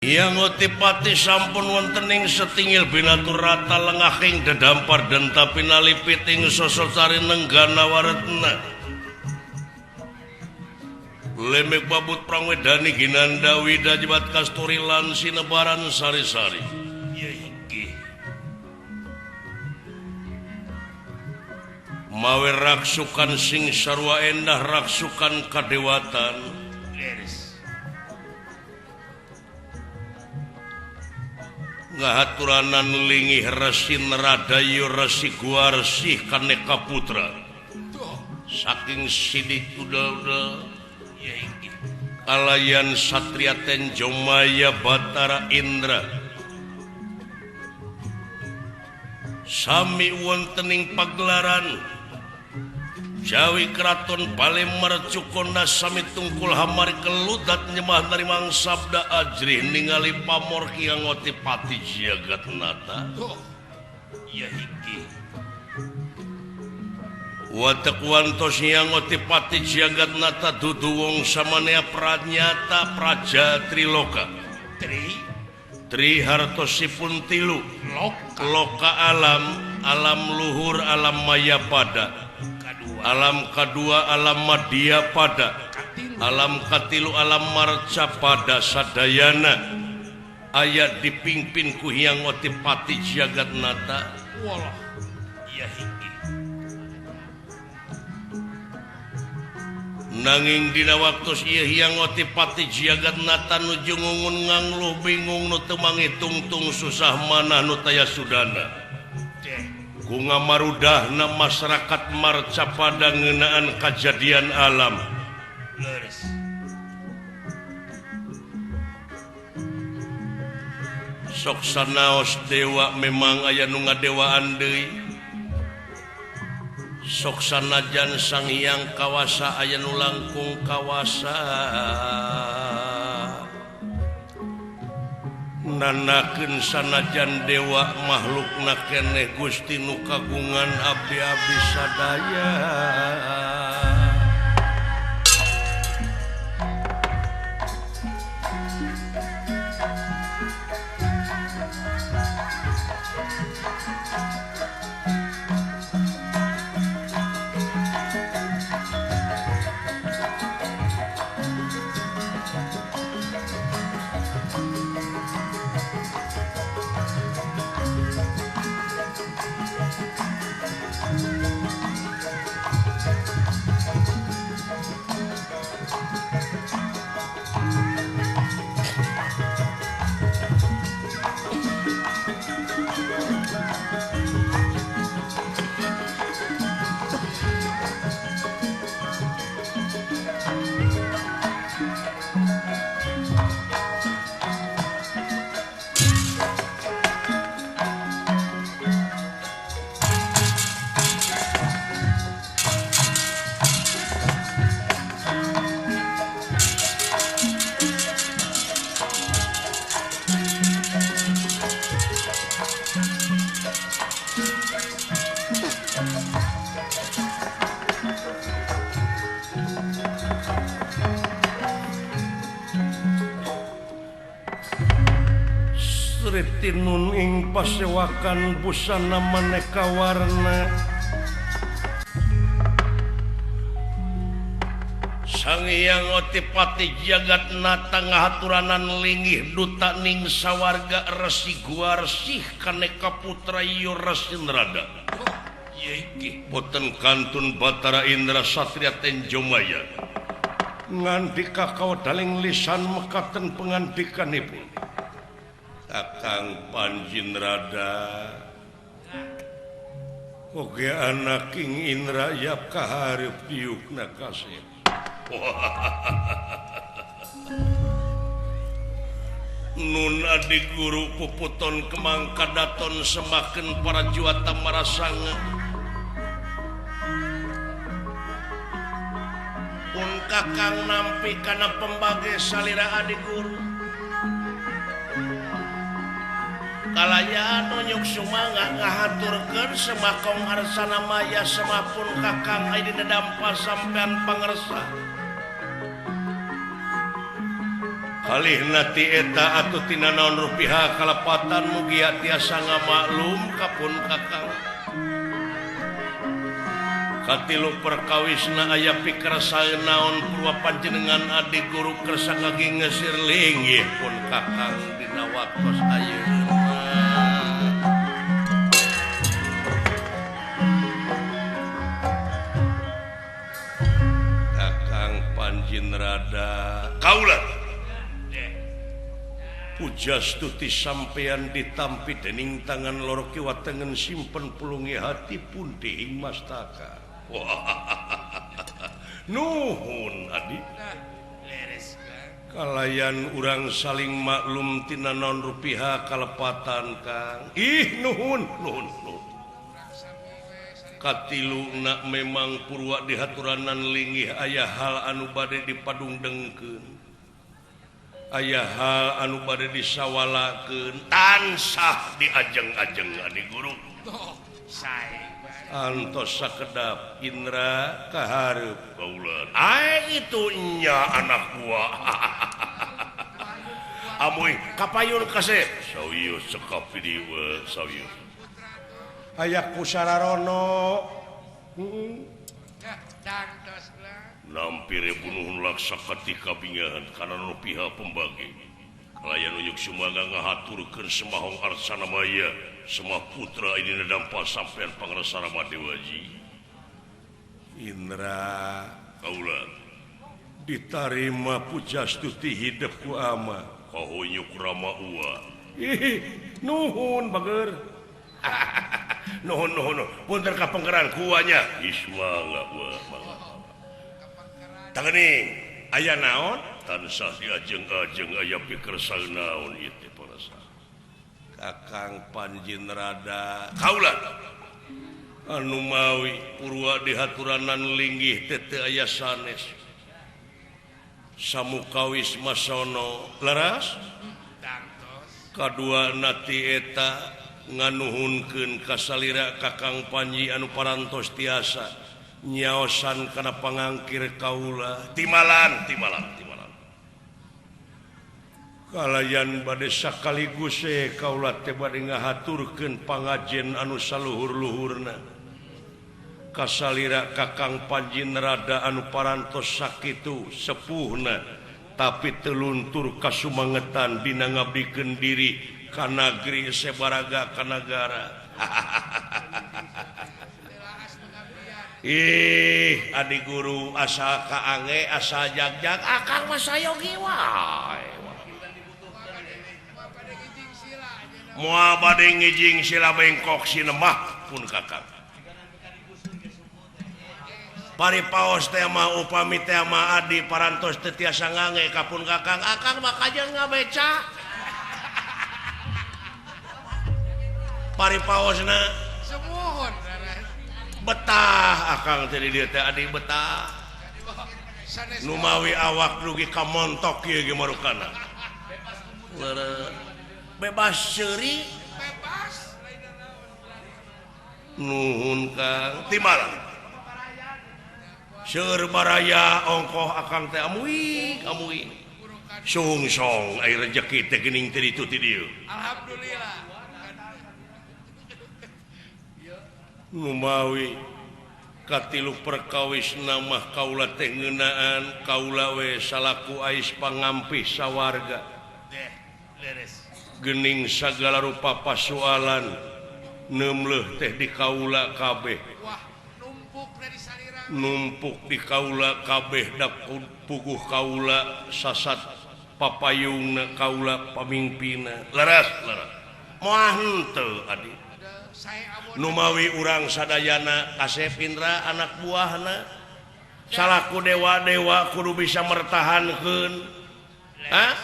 Hyang Otipati sampun wonten ing setingil binaturata lengahing dedampar denta pinalipit ing sosocari nenggana waretna. Lemek babut prangwedani ginanda wida jebat kasturi lan sinebaran sari-sari. Mawe raksukan sing sarua endah raksukan kadewatan. Ngahaturanan lingih resi Neradayu resi Guarsih kaneka putra. Saking sidik udel-udel kalayan Satria Tenjomaya Batara Indra. Sami wonten ing pagelaran Jawi Kraton Palemer Cukona sami tungkul hamari keludat nyemah narimang sabda ajrih ningali pamor Hyang Otipati Jagatnata. Ya iki. Watek wantos Hyang Otipati Jagatnata dudu wong samanea pranyata praja Triloka. Tri hartosipun tilu. Loka. Loka alam, alam luhur, alam maya pada. Alam kadua alam madya pada, alam katilu alam marca pada sadayana ayat dipingpin ku Hyang Otipati Jagatnata. Walah, ya iki. Nanging dina waktu ieu Hyang Otipati Jagatnata nuju ngungun ngangluh bingung nu teu mangitungtung susah manah nu taya sudana. Ku ngamarudahna masyarakat marca pada ngeunaan kajadian alam. Leres. Sok sanaos dewa memang aya nu ngadewaan deui. Sok sanajan Sang Hyang Kawasa aya nu langkung kawasa. Nanakeun sanajan dewa makhlukna keneh Gusti nu kagungan abdi-abdi sadaya. Tinun ing pasewakan busana maneka warna. Sang Hyang Otipati Jagatnata ngahaturanan lingih duta ning sawarga Resi Guarsih kaneka putra Resi Nerada. Boten kantun Batara Indra Satria Tenjomaya. Ngandika kawedaling lisan mekaten pengandikanipun. Kakang Panjinrada oge anak King Indra yap kahareup diukna kasih. Nun adik guru puputon kemang kadaton semakin para juata marasanga. Pun kakang nampi kana pembage salira adik guru. Kalayaan nonyuk sumangga ngahaturkeun semakong arsana maya semapun kakang aya dina dampa sampean pangersa. Kalihna ti eta atuh tina naon rupiah kalepatan mugia tiasa ngamaklum kapun kakang. Katilu perkawisna aya pikersa naon purwa panjenengan adi guru kersa ngagingesir linggih pun kakang dina waktos ayeuna. Kakang Panjin rada kaula pujastuti sampeyan ditampi dening tangan loro kiwa tengen simpen pulungi hati pundi ing mastaka. Nuhun adi. Kalayan urang saling maklum tina naon rupiah kalepatan Kang. Ih nuhun nuhun nuhun. Katilu nak memang purwa dihaturanan linggih aya hal anu bade dipadungdengkeun. Aya hal anu bade disawalakeun tansah diajeng-ajeng adi guru. Antos sakedap Indra kahareup kaula. Ai itu nya anak buah. Amuy kapayun kasep. Sawieu cekap di dieu sawieu. Aya kusararono. Heeh. Nampire bunuhun laksa katika bingahan kana nu piha pembagi. Kalayan unyuk sumangga ngahaturkeun semahong arsana maya semah putra ini dampal sampean pangrasa Rama Dewaji. Indra kaula ditarima pujastuti hidep ku ama kahunyuk Rama ua. Ih, nuhun bager. Nuhun nuhun punten ka pengkeran kuanya. Ismangga wa mangga. Tangening aya naon tansah diajeng-ajeng aya pikersa naon ieu teh parasa. Kakang Panjin rada kaula anu mawi purwa dihaturanan linggih teh teu aya sanes. Samukawis masono leras kadua nati eta nganuhunkeun kasalira Kakang Panji anu parantos tiasa nyaosan kana pangangkir kaula timalan timalan timalan kalayan bade sakaligus kaula teh bade ngahaturkeun pangajen anu saluhur-luhurna kasalira Kakang Panjin rada anu parantos sakitu sepuhna tapi teu luntur kasumangetan dina ngabdikeun diri ka nagri sebaraga ka nagara. Ih, adi guru asal kaange asal jagjag akang mah sayogi wae. Moal bade ngijing sila bengkok sinemah pun kakang. Pari paos teh mah upami teh mah adi parantos teu tiasa ngange ka pun kakang, akang mah kajeun ngabeca. Pari paosna sumuhun betah akang teh di dieu teh adi betah. Numawi awak dugi ka montok ieu ge marukana. Bebas seuri, bebas. Nuhun Kang, timalan. Seueur baraya ongkoh akang teh amuy, amuy. Sungsong ai rejeki teh geuning teh ditu ti dieu. Alhamdulillah. Numawi katilu perkawis namah kaula teh ngeunaan kaula we salaku ais pangampih sawarga. Gening sagala rupa pasualan neumleuh teh di kaula kabeh. Numpuk di kaula kabeh dak puguh kaula sasat papayungna kaula pamingpina. Leres leres. Moal henteu adi. Numawi urang sadayana Kasep Indra anak buahna salaku dewa-dewa kudu bisa mertahankeun. Hah?